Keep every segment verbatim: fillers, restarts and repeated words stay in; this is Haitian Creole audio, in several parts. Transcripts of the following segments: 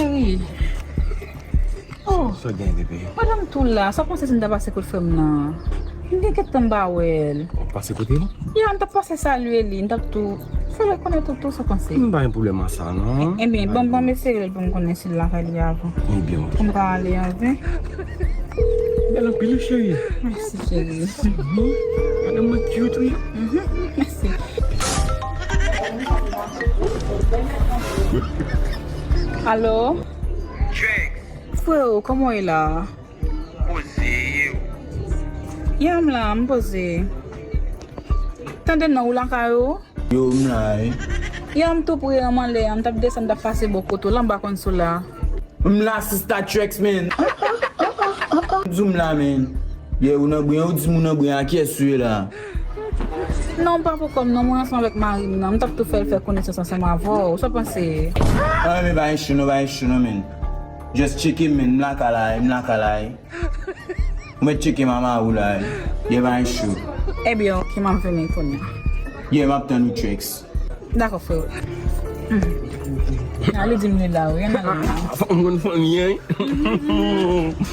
Cheri. Oh. Sa gen, bebe? Madanm tou la, sa w panse si m ta pase kot frè m nan? M gen kèk tan m pa wè l. W ap pase kote l? Ya, m t ap pase salye li, m t ap tou fè l konnen tout, tout sa w panse. M pa gen pwoblèm ak sa, non. Ebyen, ban, ban m eseye l pou m konnen si l lakay li avan. Ebyen, ok. Pou m ka ale anven. Bèl anpil, wi, cheri. Mèsi, cheri. Mhm. Madanm mwen cute, wi. Mhm, mèsi. Alo? Trix. Freo, kòman w ye la? Poze, e ou? Ya, m la, m poze. Tande non, ou lakay ou? Yo, m la, wi. Ya, m tou pre an, m anlè a, m t ap desann, m t ap pase bò kote w la, m pa konn si w la. M la, sista Trix, man. Di w m la, man. Yeah, ou nan bren, ou di m ou nan bren, a kiyès ou ye la? Non, m pa pou kò m, non, mwen ansanm avèk mari m nan. M t ap tou fè l fè konesans ansanm avè w. Sa w panse? Ah, men pa gen cho, non, pa gen cho, non, man. Just tcheke m, man. M lakay la, m lakay la. Ou mèt tcheke mama ou la, ye pa gen cho. Ebyen, ok, m ap vini kounye a. Ye, m ap tann ou, Trix. Dakò, freo. Hmm. Ale di m li la, wi, ann ale la. Fò m konn fanmi an, wi.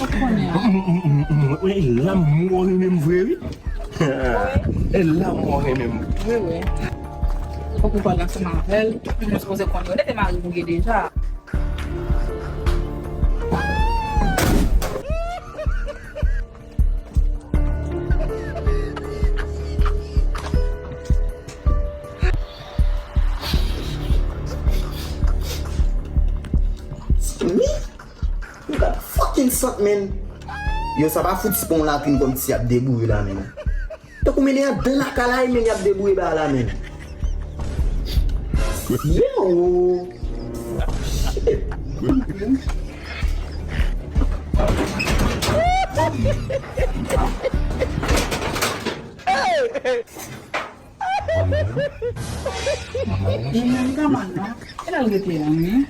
Ou konnen. Wi, lanmou renmen m vre, wi. E lanmou renmen m. Wi, wi. Fòk ou pale ansanm avè l. Nou sipoze konn yo. Nete mari m ou ye deja. Me? You got fucking something, man. Yo, sa pa fout si pon latrin kòmsi y ap debouye la, man. Tankou mennen anndan lakay la, men y ap debouye ba la, men. Yo! Shit! Mwen menm, kòman non? E la l rete an, wi.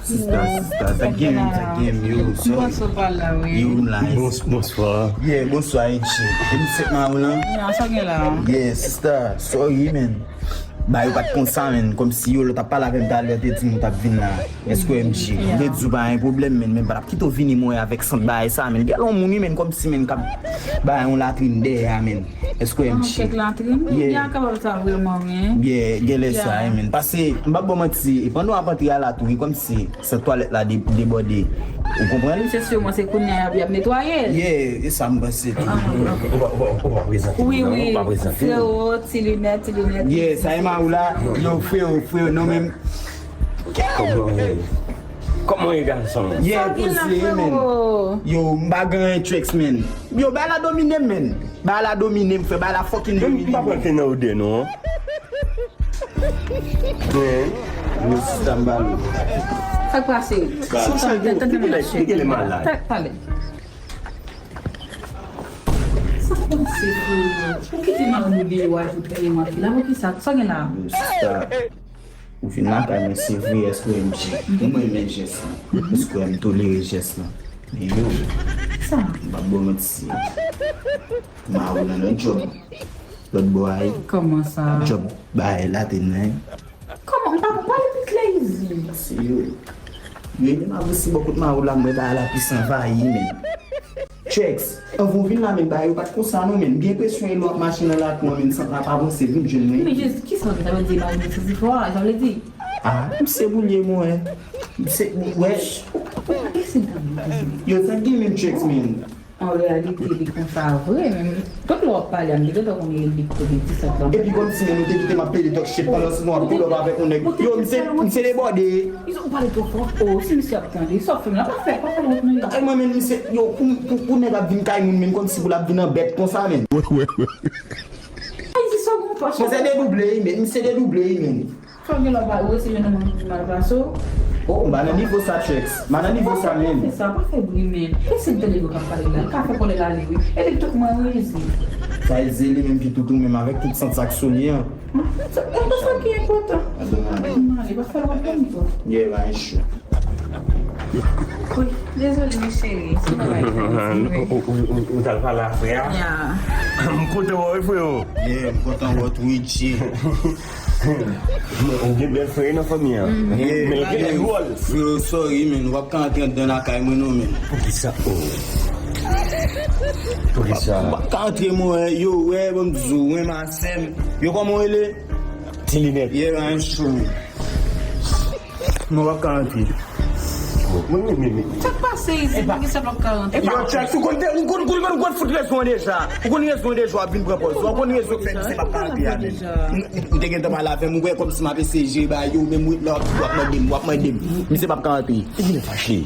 Sista, sista, sa gen menm, sa gen menm, yo, sorry. Yo, m la. Bons-, bonswa. Yeah, bonswa, Enchi. E m sèt ma ou lan? Non, sa gen la. Yeah, sista, sorry, man. Ba, yo pa t konn sa, man. Kòmsi yo, lè w t ap pale avè m talè, te di m ou t ap vin la. Èske M J? M te di w pa gen pwoblèm, man, men m pa t ap kite w vini mwen avèk sant bagay sa, man. Gen yon moun, wi, man, kòmsi, man, k ap bay yon latrin dèyè a, man. Èske M J? Kèk latrin? Yeah. Ya kapab sa vrèman, wi. Yeah, genlè sa, wi, man. Paske, m p ap ba w manti, e pandan w ap antre a la tou, wi, kòmsi sant twalèt la de-, debòde. Ou konprann? Se siman se kounye a y ap, y ap netwaye l. Yeah, e sa m panse tou. Ou pa, ou pa, ou pa prezante. Wi, wi. Ou pa prezante. Freo, ti linèt, ti linèt. Yeah, sa e ma ou la. Yo, freo, freo, non, men Kòman w ye? Kòman w ye, gason? Yeah, poze, man. Yo, m pa gen anyen, Trix, man. Yo, bay la domine m, man. Bay la domine m, frè. Bay la fucking domine m. M pa pral fè nan odè, non. Men, yo, sista m ba nou. Sa k pase? Sa k pase? Tande, tande, tande, tande. Sa k pase, frè? Ou kite mari m deyò a, pou trete m antre la. Poukisa? Sa gen la? Yo, sista. Ou vin lakay mwen, se vre, èske w renmen jès? Ou renmen jès lan? Èske w tolere jès lan? Men yo, sa? M p ap ba w manti. Mari w nan lòt djòb. Lòt bò a ye. Kòman sa? Djòb bay laten nan. Kòman? M pa konn pale pi klè izi. Se yo. Yo menm avanse bò kot mari w la, m wè bagay la plis anvayi, men. Trix, anvan w vin la, men, bagay yo pa t konsa non, men. M gen enpresyon e lè w ap mache nan lakou an, men, sant la pa avanse, vin jwenn mwen. Men Jezi, kisa w di? Sa vle di mari mwen sezi fò a, sa vle di? Ah, m se boulye mwen. M se, wè. Yo, sa gen menm, Trix, men. An reyalite, li konsa vre, men tout lè w ap pale a, m te gentan konnen li kote ti sant la. Epi kòmsi, men, nou te kite m ap pede talk shit pandan se tan w ap pull up avèk yon nèg. Yo, m se, m se debòde. Ou pale twò fò. Oh, si misye ap tande, sa w fè m la, pa fè, pa fè lòt moun la. Kay mwen menm, misye, yo, pou, pou, pou nèg ap vin kay moun menm kòmsi pou l ap vin anbèt konsa menm. Ay, se sa w gon pòch. Mwen se dedouble, men, misye dedouble, men. Sa w gen la, ou resevè nan moun ki mal pase w? Oh, m pa nan nivo sa, Trix. M pa nan nivo sa menm. Pa fè sa, pa fè bri, men. Kèk se tande yo k ap pale la, l ka fè kòlè l ale, wi. E li tout mwen, wi, izi. Sa izi li menm ki tout ou menm avèk tout sant sa k sou li an. E pa sa ki enpòtan. Adan, adan. M ale, pa fè lòt moun tou. Yeah, ba, e cho. Wi, dezole, wi, cheri. Se bagay sa, wi. Ou, ou, ou, ou t al pale a frè a? Ya. M kontan wè w, wi, freo. Yeah, m kontan wè w tou, wi, G. Ou gen bèl frè nan fanmi an. Men l gen dwòl. Freo, sorry, men w ap ka antre anndan lakay mwen, non, men. Poukisa? Oh. Poukisa? W ap ka antre, mwen, yo, wè, ban m di w, mwen, ma sè m. Yo, kòman w rele? Ti linèt. Yeah, I'm sure. Mwen w ap ka antre. Mwen menm, menm. Sa k pase isit? Poukisa w p ap ka antre? Yo, Chuck, ou konn, ou konn, ou konn, ou konn fout rezon an deja. Ou konn rezon an deja, w ap vin pran pòz. Ou konn rezon k fè misye p ap ka antre a menm. M te gentan pale avè m, ou wè kòmsi m ap eseye jere bagay yo, menm w ret la, w ap, w ap mande m, w ap mande m. Misye p ap ka antre. Li vin fache.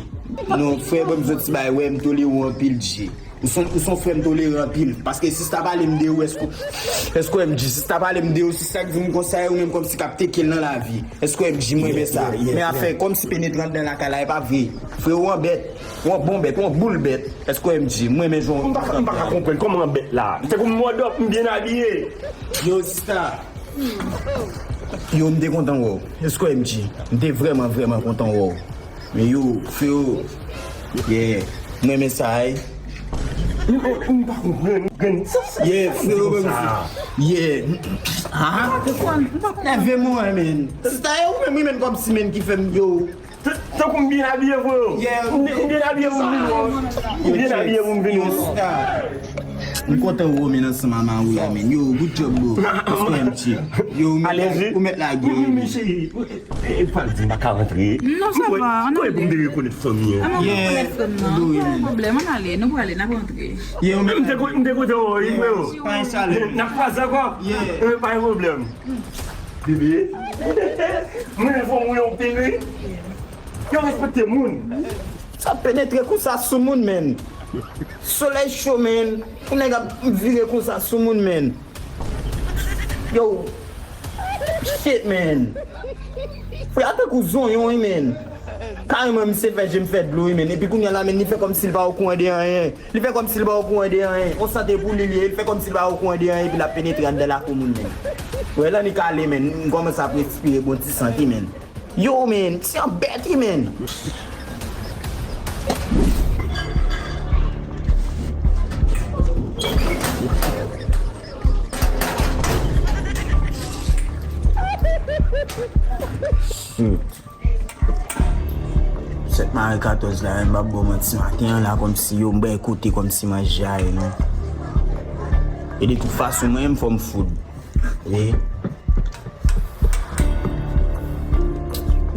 Non, frè, ban m di w ti bagay, wè, m tolere w anpil, G. Ou son, ou son frè m tolere anpil. Paske sista pale m de ou, èske, èske w M G, sista pale m de ou, sista k di m konsa, ou menm kòmsi k ap teke l nan lavi. Èske w M G, mwen renmen sa. Men afè kòmsi penetre anndan lakay la, e pa vre. Freo, w on bèt, w on bon bèt, w on boul bèt. Èske w M G, mwen renmen jan w. M pa, m pa ka konprann kòman w bèt la. Se kòm m wòdòp, m byen abiye. Yo, sista. Yo, m te kontan wè w. Èske w M G? M te vrèman, vrèman kontan wè w. Men yo, freo, yeah, mwen renmen sa, ey. M, m, m pa konprann, grann, sa, sa, yeah, sa, freo, sa, menm sa. Yeah. Ah, nève mwen, men. Sista, e ou menm, wi, men, kòmsi, men, ki fè m, yo. T-, tankou m byen abiye, freo. Yeah. M, m byen abiye pou m vin wè w. M byen abiye pou m vin wè w. Yo, sista. M kontan wè w, men, ansanm a Maria, men. Yo, good job, bro. Èske w M G? Yo, ou mèt, ou mèt lage, men. Cheri. E, e, pa di m pa ka rantre. Non, sa va, ann ale. Kòman pou m te rekonèt fanmi an? Ann ale, rekonèt fanmi an. Pa gen pwoblèm, ann ale, nou prale, n ap rantre. Ye, ou menm, m te ko-, m te kontan wè w, wi, freo. Pa gen chalè. N ap kwaze ankò. Yeah. Eh, pa gen pwoblèm. Bebe. Mwen fò mwen yon pil, wi. Yo respekte moun. Sa penetre konsa sou moun, men. Solèy cho, men. Pou nèg ap vire konsa sou moun, men. Yo. Shit, man. Frè a tankou zonyon, wi, man. Kareman, misye fè je m fè dlo, wi, man. Epi kounye a la, man, li fè kòmsi li pa okouran de anyen. Li fè kòmsi li pa okouran de anyen. On sante pou li, li ye. Li fè kòmsi li pa okouran de anyen, epi l ap penetre anndan lakou moun, man. Wè, lannik ale, man. M kòmanse ap respire bon ti sant, wi, man. Yo, man, se yon bèt, wi, man. Hmm. Sèt mare katòz la, m p ap ba w manti, maten an la, kòmsi yo, m bay kote, kòmsi manje a ye, non. E de tout fason, mwen, m fò m foud. Wi.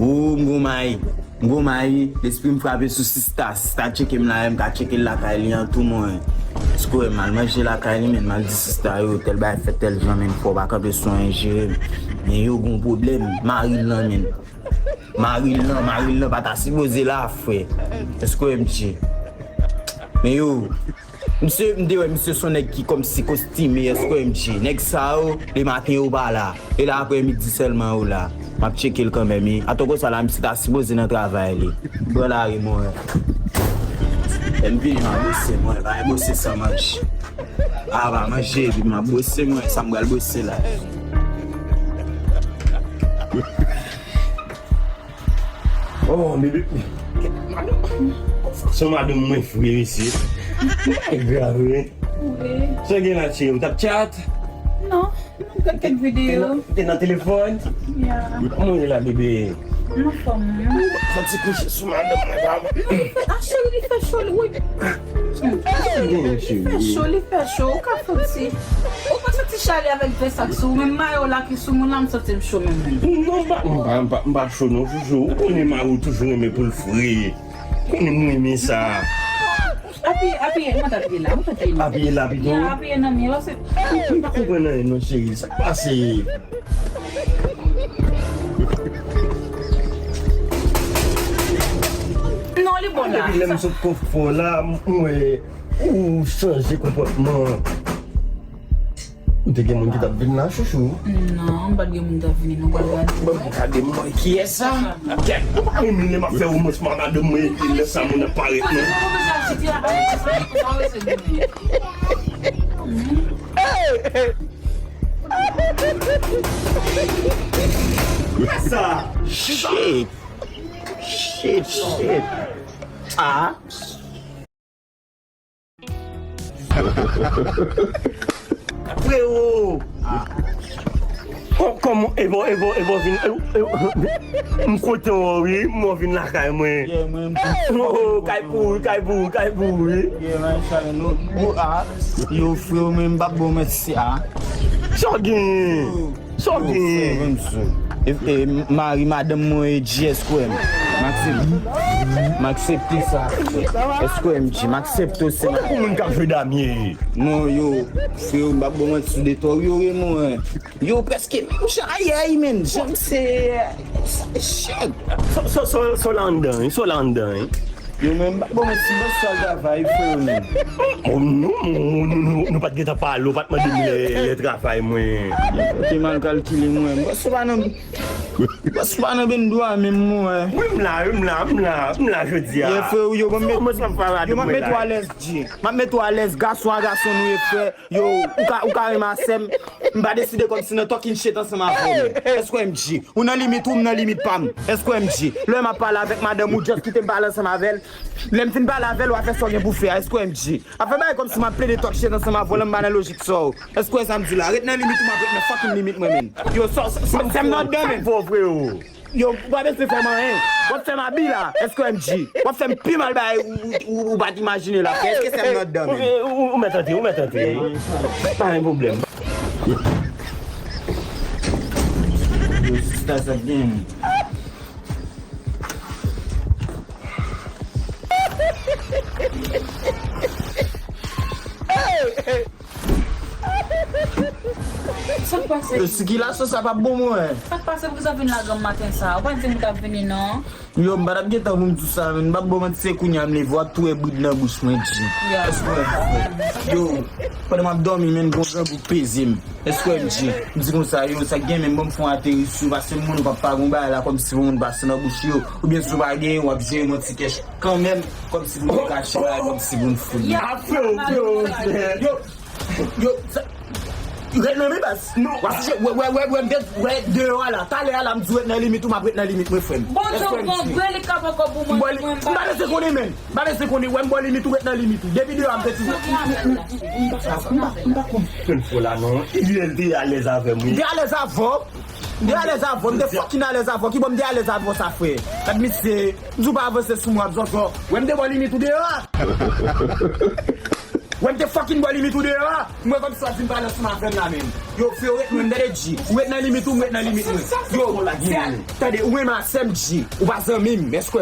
Ou, m gon may. M gon may, lespri m frape sou sista. Sista tcheke m la, m ka tcheke l lakay li an tou, mwen. Sikou m al manje lakay li, men m al di sista yo, tèl bagay fèt tèl jan, men fò w pa kanpe sou anyen, jere m. Men yo gon pwoblèm, mari l lan, men. Mari l lan, mari l lan pa ta sipoze la, frè. Èske w M G? Men yo, misye, m te wè misye se yon nèg ki kòmsi kostime, èske w M G? Nèg sa yo, lematen yo pa la. E la aprè midi sèlman yo la. M ap tcheke l kanmenm, wi. Atò konsa la, misye ta sipoze nan travay li. Pran lari, mwen. Lè m vini, m a bwose, mwen. Pa bwose san manje. A, pa manje, epi m a bwose, mwen. Sa m pral bwose la. Oh, bebe. Madanm. Se madanm mwen fre, mesye. Bagay grav, wi. Wi. Sa gen la, cheri? Ou t ap chat? Non, m ap gad kèk videyo. Te nan, te nan telefòn? Ya. Kòman w ye la, bebe? M anfòm, wi. Santi kouche sou madanm mwen, papa. Non, li fè, ah, cheri, li fè cho, li, wi. Li fè cho, li fè cho, ou ka santi. Ou pa santi chalè avèk vè sa k sou ou, menm mayo la ki sou moun la, m santi m cho menm, menm. Non, m pa, m pa, m pa, m pa cho non, chouchou. Ou konnen mari w toujou renmen pou l fre. Ou konnen m renmen sa. Apiye, apiye, mwen t apiye la, mwen t apiye la. Apiye la pito? Ya, apiye nan mi, paske m pa konprann anyen non, cheri. Sa k pase? Non, li bon la. Depi lè m sot konfò la, m wè ou chanje konpòtman. Ou te gen moun ki t ap vin la, chouchou? Non, m pa t gen moun k ap vini, non, m pral gade. Bon, gade mwen, kiyès sa? Kèt, ou pa renmen lè m ap fè romans, m ap gade mwen, epi lè sa moun ap parèt, non? Sa! Shit! Shit, shit! Ah. Frero! Kò-, kòman, e bon, e bon, e bon, vin, e, e, m kote w, wi, m wè w vin lakay mwen. Yeah, mwen, m Oh, kay pouri, kay pouri, kay pouri. Yeah, man, sa, nou, ou, ah, yo, frero, men m p ap bon mèt si, ah. Sa w gen? Sa w gen? E, e, mari madanm mwen e G S kwè m. M aksepte. M aksepte sa. S K M G, m aksepte w se. Ou tankou moun k ap jwe dam ye. Non, yo, frero, m p ap bon mèt sou de tò, yo, Raymond, yo, prèske menm jan ayè, men, janm se, se shit. Sa, sa, sa, sa w la anndan, wi, sa w la anndan, wi. Yo menm, bon, men si bòs sa travay, frè yo menm. Oh, nou, nou, nou, nou, nou pa t gentan pale, ou pa t mande m lè, lè travay mwen. Ou te mal kalkile mwen. Bòs ou pa nan, bòs ou pa nan bendo a menm mwen. Wi, m la, wi, m la, m la, m la jodi a. Ye, frè, yo, ban m met, yo, m ap met ou alèz, G. M ap met ou alèz, gason a gason nou ye, frè. Yo, ou ka, ou ka renmen sè m. M pa deside kòmsi nan talking shit ansanm avè w. S K M G. Ou nan limit ou, m nan limit pa m. S K M G. Lè m ap pale avèk madanm ou, just kite m pale ansanm avè l. Lè m fin pale avè l, w a fè sa w gen pou fè a. S K M G. Pa fè bagay kòmsi m ap plede talk shit ansanm avè w, lè m pa nan lojik sa w. S K sa m di la. Ret nan limit ou, m ap ret nan fucking limit mwen menm. Yo, sa, sa, sa, sè m nan anndan menm. Yo, ou pa bezwen fè m anyen. W ap fè m abi la, S K M G. W ap fè m pi mal bagay ou, ou, ou, ou pa t imajine la, frè. Èske sè m nan anndan menm? Ou, ou, ou mèt antre, ou mèt antre. Pa gen pwoblèm. Yo, sista, sa k gen? Sa k pase? Yo, sikilasyon sa p ap bon mwen. Sa k pase? Poukisa w vin lage m maten sa? Ou pa t di m w t ap vini non. Yo, m pa t ap gen tan pou m di w sa, men m p ap ba w manti, se kounye a m leve, w ap tou wè brid nan bouch mwen, G. Yo, pandan m ap dòmi, men gon grangou peze m. S K M G, m di konsa, yo, sa k gen, men ban m fè yon aterisyon, paske moun ou p ap pa gon bagay la, kòmsi pou moun pase nan bouch yo, oubyen si w pa gen, w ap jere yon ti kèch kanmenm, kòmsi pou nou kache bagay, kòmsi pou nou fout. Yo, yo, sa, ret nan men baz. W ap sonje, wè, wè, wè, wè, m te, wè, deyò a la. Talè a la, m di w ret nan limit ou, m ap ret nan limit mwen, frè m. Bondye, ou pran grenn li k ap ankò pou mwen, mwen, m pa bezwen konnen, menn. M pa bezwen konnen, wè, m bò limit ou, ret nan limit ou. Depi deyò a, m te toujou. M pa, m pa, m pa konprann fò la, non. Li te alèz avè m, wi. M te alèz avè w. M te alèz avè w, m te fucking alèz avè w. Ki bò m te alèz avè w sa, frè? Gad misye, m di w pa avanse sou mwen, ap zòzò. Wè m te bò limit ou deyò a. Wè m te fucking bò limit ou deyò a. M wè kòmsi w ap vin pale ansanm avè m la menm. Yo, frè, ret mwen, m tande G. Ou ret nan limit ou, m ret nan limit mwen. Yo, tande, ou menm a sè m G. Ou pa zanmi m, èske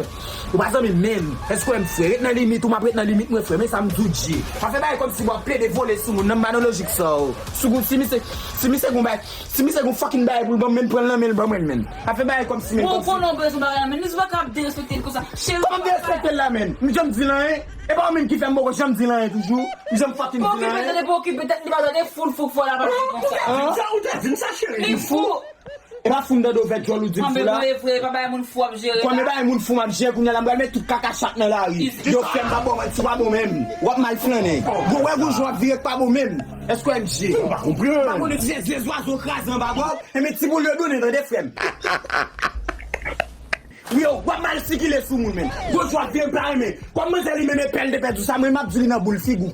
ou pa zanmi m menm? Èske w wè m, frè? Ret nan limit ou, m ap ret nan limit mwen, frè. Men sa m di w G. Pa fè bagay kòmsi w ap plede vole sou moun nan, m pa nan lojik sa, o. Sou kou, si misye, si misye gon bagay, si misye gon fucking bagay pou l ban m, men pran l nan men l ban mwen, men. Pa fè bagay kòmsi, men, kòmsi. Bon, ou konnen w bezwen bagay la, men. Misye pa ka ap derespekte l konsa. Cheri, kòman m derespekte l la, men? M janm di l anyen. E pa ou menm ki fè m poko janm di l anyen toujou. M janm fucking di l anyen. Okipe tèt li, okipe tèt li, pa tande foul fouk fò la, pa di konsa. Sa ou te di m sa, cheri? Li fou. E pa fou m tande w fè djòl ou di m fou la. Anben, vre, pa bay moun fou ap jere la. Kòm e bay moun fou m ap jere, kounye a la m pral met tout kaka chat nan lari. Yo, frè m, pa bon, ti pa bon menm. W ap mal flannen. Gon wè gon jan w ap vire k pa bon menm. Èske w M G? M pa konprann. M pa konnen ti zye zwazo kraze anba bra w. Enben ti boul yo donnen, tande, frè m. Wi, yo, w ap mal sikile sou moun, menm. Gwo jwa vye m pa renmen. Kòm manzè li menm e pèl de pèdi sa, mwen m ap di li nan boul figi w.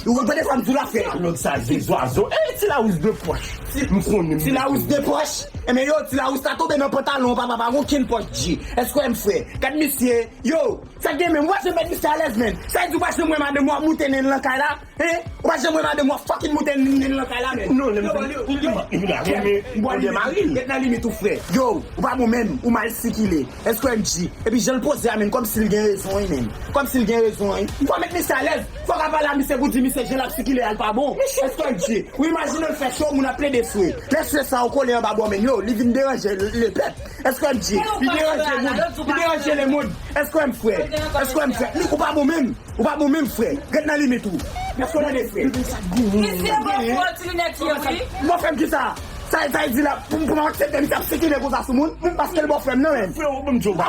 Ou konprann sa m di w la, frè? Lòt sa, ze zwazo. E ti lawous de pòch. M konnen. Ti lawous de pòch. Enben yo, ti lawous ta tonbe nan pantalon, papa, pa gon kenn pòch, G. Èske w M, frè? Gad misye. Yo, sa gen menm, w pa janm mèt misye alèz, menm. Sa vle di w pa janm wè madanm w ap moute nen l nan kay la? Hein? Ou pa janm wè madanm w ap fucking moute nen l nan kay la, menm. Non, lè m fè li, li, li la renmen, li renmen mari l. Ret nan limit ou, frè. Yo, ou pa bon menm, ou mal sikile. Èske w M G? Epi jan l poze a, menm, kòmsi l gen rezon, wi, menm. Kòmsi l gen rezon, wi. Fò mèt misye alèz. Fò w ka pale a misye pou di misye jan l ap sikile a, l pa bon. Èske w M G? Ou imajine l fè cho, moun ap plede swe. Lè swe sa yo kole anba bò, menm, yo, li vin deranje le pèp. Èske w M G? Li deranje moun. Li deranje lemonn. Èske w M, frè? Èske w M, frè? Li, ou pa bon menm. Ou pa bon menm, frè. Ret nan limit ou. Èske w tande, frè? Misye bon pou ti linèt yo, wi. Bon, frè m, kisa? Sa, sa vle di la, pou, pou m aksepte misye ap sikile konsa sou moun, paske l bò frè m nan, menm. Frè, ou ban m di w pa.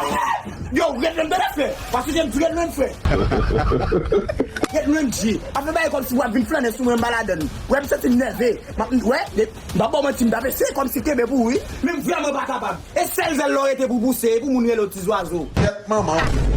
Yo, ret lwen m, tande, frè. Paske jan m di ret lwen m, frè. Ret lwen m, G. Pa fè bagay kòmsi w ap vin flannen sou mwen, m pa ladann. Wè, m santi m nève. M ap, wè, de, m pa ba w manti, m t ap eseye kòmsi kenbe pou ou, wi. Men m vrèman pa kapab. E sèl zèl la w rete pou pouse, e pou moun rele w ti zwazo. Tèt manman w.